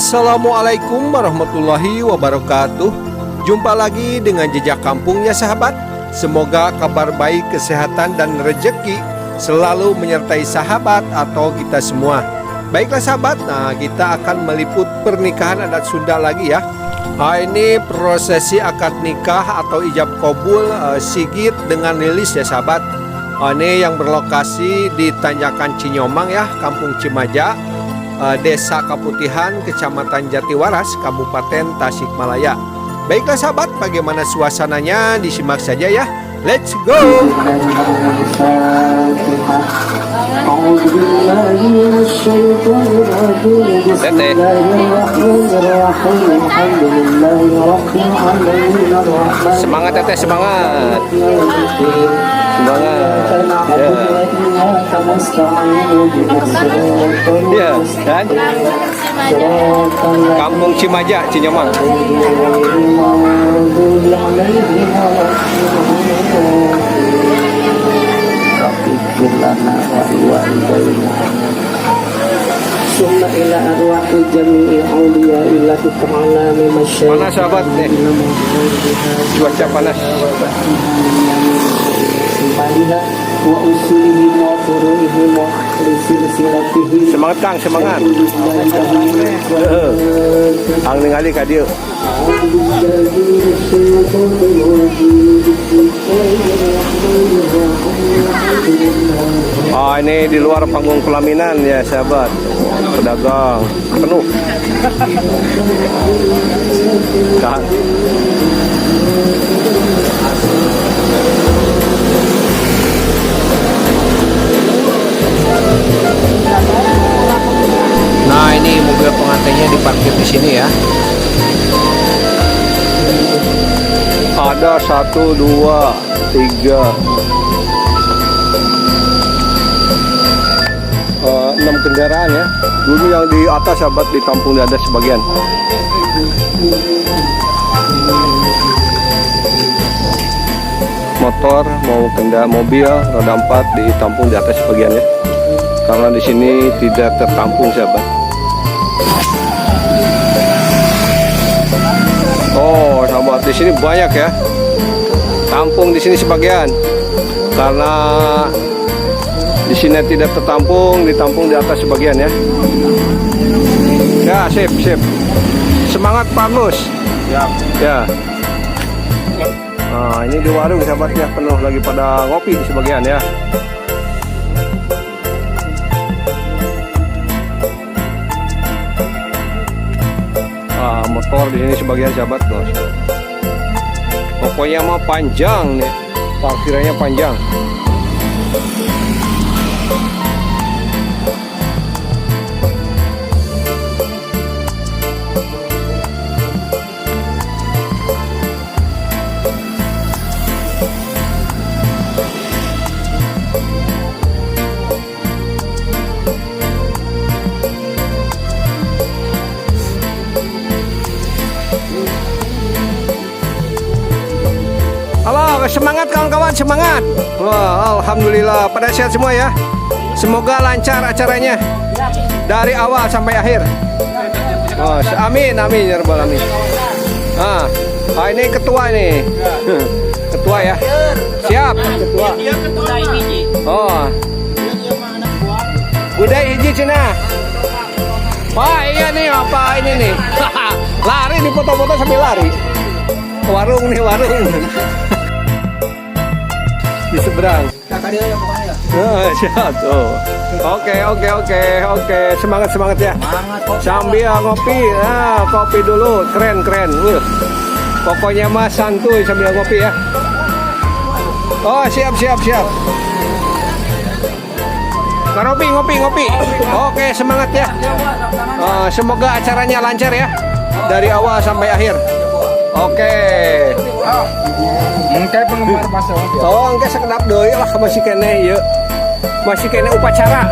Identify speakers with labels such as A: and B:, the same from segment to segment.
A: Assalamualaikum warahmatullahi wabarakatuh. Jumpa lagi dengan Jejak Kampungnya, sahabat. Semoga kabar baik, kesehatan, dan rejeki selalu menyertai sahabat atau kita semua. Baiklah sahabat, nah kita akan meliput pernikahan adat Sunda lagi ya. Nah, ini prosesi akad nikah atau ijab kabul Sigit dengan Lilis ya, sahabat. Nah, ini yang berlokasi di Tanjakan Cinyomang ya, Kampung Cimaja, Desa Kaputihan, Kecamatan Jatiwaras, Kabupaten Tasikmalaya. Baiklah sahabat, bagaimana suasananya disimak saja ya. Let's go!
B: أعوذ بالله من الشيطان الرجيم. بسم الله الرحمن الرحيم. الحمد لله رب العالمين الرحمن
A: Semangat, Teteh, semangat. Semangat.
B: نعبد وإياك نستعين اهدنا الصراط
A: Ya, kan?
B: صراط
A: Kampung Cimaja, Cinyomang.
B: غير المغضوب عليهم ولا الضالين. رب اغفر لنا ولوالدينا ثم إلى أرواح جميع أولياء الله تعالى من مشايخ
A: Panas, sahabat, nih. Cuaca panas.
B: وأصولهم وفروعهم وأهل سلسلتهم.
A: Semangat, Kang, semangat. Heeh. Ang ningali ka dieu.
B: أعوذ بالله من الشيطان الرجيم. بسم الله الرحمن الرحيم. الحمد لله
A: Oh, ini di luar panggung pelaminan ya, sahabat. Pedagang penuh. Kang. Nah, ini mobil pengantinnya diparkir di sini ya. Ada satu, dua, tiga, enam kendaraan ya. Dulu yang di atas, sahabat, ditampung di atas sebagian. Motor mau kendaraan mobil roda empat ditampung di atas sebagian ya. Karena di sini tidak tertampung, sahabat. Oh, sahabat, di sini banyak ya. Tampung di sini sebagian. Karena di sini tidak tertampung, ditampung di atas sebagian ya. Ya, sip, sip. Semangat, Pak Gus.
C: Ya.
A: Ya. Nah, ini di warung, sahabat ya, penuh lagi pada ngopi di sebagian ya. Ah, motor di sini sebagian, sahabat, bos. Pokoknya mah panjang nih. Parkirannya panjang. Halo, semangat kawan-kawan, semangat. Wah, alhamdulillah pada sehat semua ya. Semoga lancar acaranya dari awal sampai akhir. Oh, amin, amin ya rabbal alamin. Ah, ah, ini ketua ini. Ketua ya. Siap, ketua. Oh. Udah hiji cenah. Wah, iya nih, apa ini nih? Lari di foto-foto sambil lari. Warung nih, warung. Di seberang. Oh, siap tuh. Oke. Semangat, semangat ya. Sambil ngopi. Nah, kopi dulu. Keren, keren. Pokoknya mah santuy sambil ngopi ya. Oh, siap, siap, siap. Ngopi, ngopi, ngopi. Oke, semangat ya. Oh, semoga acaranya lancar ya. Dari awal sampai akhir. Oke.
C: Mungkin penggemar bakso.
A: Oh, engke sakedap deui lah, masih keneh ieu. Masih keneh upacara.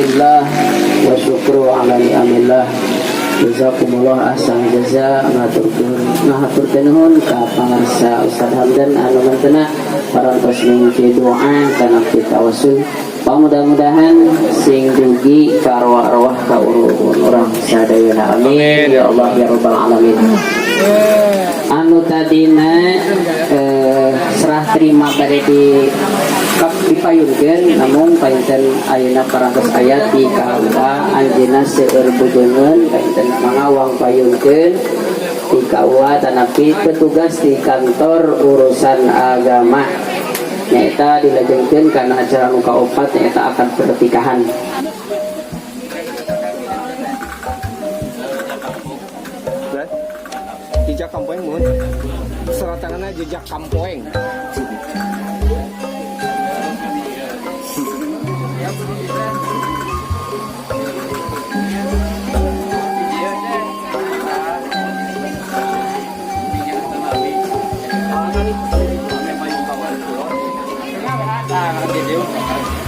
B: Alhamdulillah wa syukru ala ni'amillah. Jazakumullah ahsan jaza, ngahaturkeun nuhun ka pangarsa Ustaz Hamdan anu mantena parantos mingke doa kana tawassul. Mudah-mudahan sing dugi ka arwah-arwah ka urang sadayana. Amin ya Allah ya rabbal alamin. Anu tadina serah terima bade di kap dipayunkeun, namun panginten ayeuna parantos aya di KUA, anjeunna seueur bujeungeun, panginten mangga wangpayunkeun di KUA tanapi petugas di kantor urusan agama, nyaeta dilajengkeun kana acara nu kaopat, nyaeta akad pernikahan.
A: Jejak kampoeng, mun seratanganna jejak kampoeng.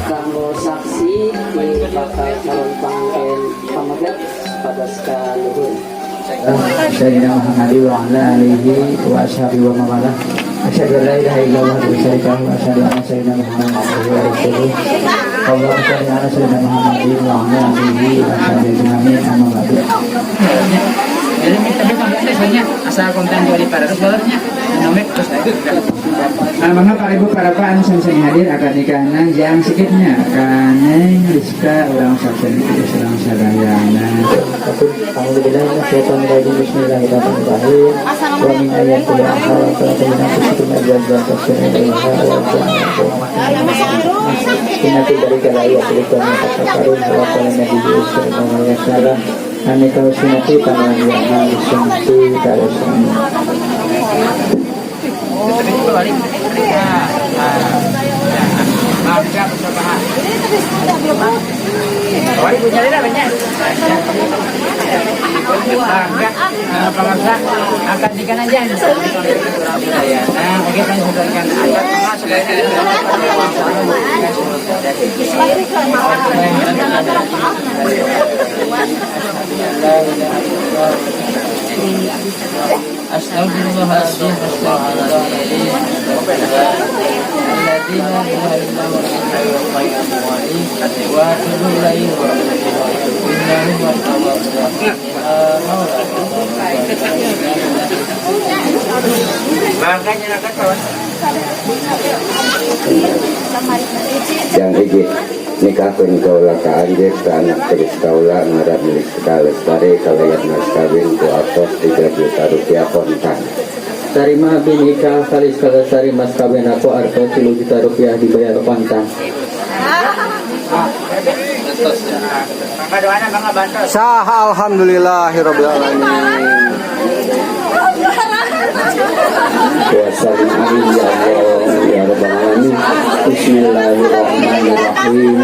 B: Kanggo saksi di bakal calon panganten pamegat pada kaluhur.
C: سيدنا محمد وعلى آله وأصحابه ومن والاه. أشهد أن لا إله إلا الله وحده لا شريك له وأشهد أن سيدنا محمد عبده ورسوله. اللهم صل على سيدنا محمد وعلى آله وصحبه أجمعين. أما بعد.
D: Jadi tapi maksudnya asal konten dua pada terus dolarnya nomor terus.
C: Nah, mangga para ibu, para pak anu sami hadir akad nikahna jang sikitnya ka Neng Rizka, urang saksen urang sadayana. Alhamdulillah minasyaitonir. Bismillahirrahmanirrahim. Wa min ayatihi an khalaqa lakum min anfusikum azwajan taskunu ilaiha wa ja'ala inna fi dzalika laayatin liqaumin yatafakkarun. Wa qala nabiyyu sallallahu alaihi wasallam an-nikahu sunnati faman ya'mal sunnati falahu.
D: Balik. Nah, bisa percobaan. Balik punya dia banyak. Enggak, pemirsa akad nikah aja. Nah, oke kan sampaikan akad masuk. Astagfirullahaladzim, astagfirullahaladzim, alladzi la ilaha illa huwa al-hayyul qayyum wa atubu ilaihi wa innahu huwat tawwabur rahim.
E: Yang hiji, nikahkeun kaula ka anjeun ka anak tiris kaula ngaran Rizka Lestari kalayan mas kawin ku artos 3 juta rupiah kontan.
C: Tarima abdi nikah ka Rizka Lestari, mas kawin aku artos 3 juta rupiah dibayar kontan.
A: Sah, alhamdulillahirabbil alamin.
E: Wa sallim alaihi ya Allah ya rabbal alamin. Bismillahirrahmanirrahim.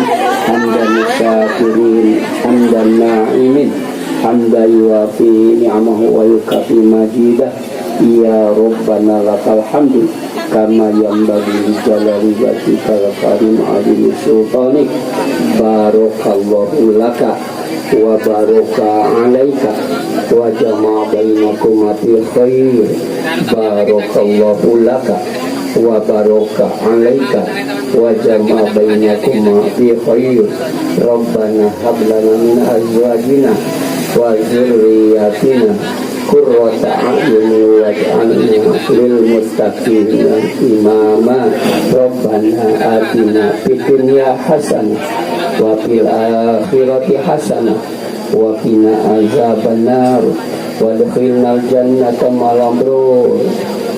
E: Hamdan syakirin, hamdan na'imin, hamdan yuwafi ni'amahu wa yukafi majidah. Ya Rabbana lakal hamdu kama yanbaghi li jalali wajhikal karim azimi sultanik. Barakallahu laka wa baraka alaika wa jama'a bainakuma fi khair. Barakallahu laka wa baraka alaika wa jama'a bainakuma fi khair. Rabbana hab lana min azwajina wa dzurriyyatina qurrata a'yun waj'alna lil muttaqina imama. Rabbana atina fid dunya hasanah wa fil akhirati hasanah wa qina azabannar wa adkhilnal jannata ma'al abrar.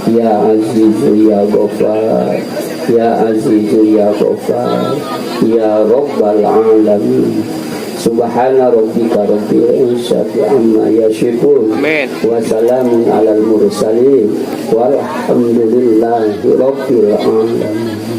E: Ya azizu ya ghaffar, ya azizu ya ghaffar, ya rabbal alamin. Subhana rabbika rabbil izzati amma yasifun.
A: Amin.
E: Wa salamun alal mursalin walhamdulillahi rabbil alamin.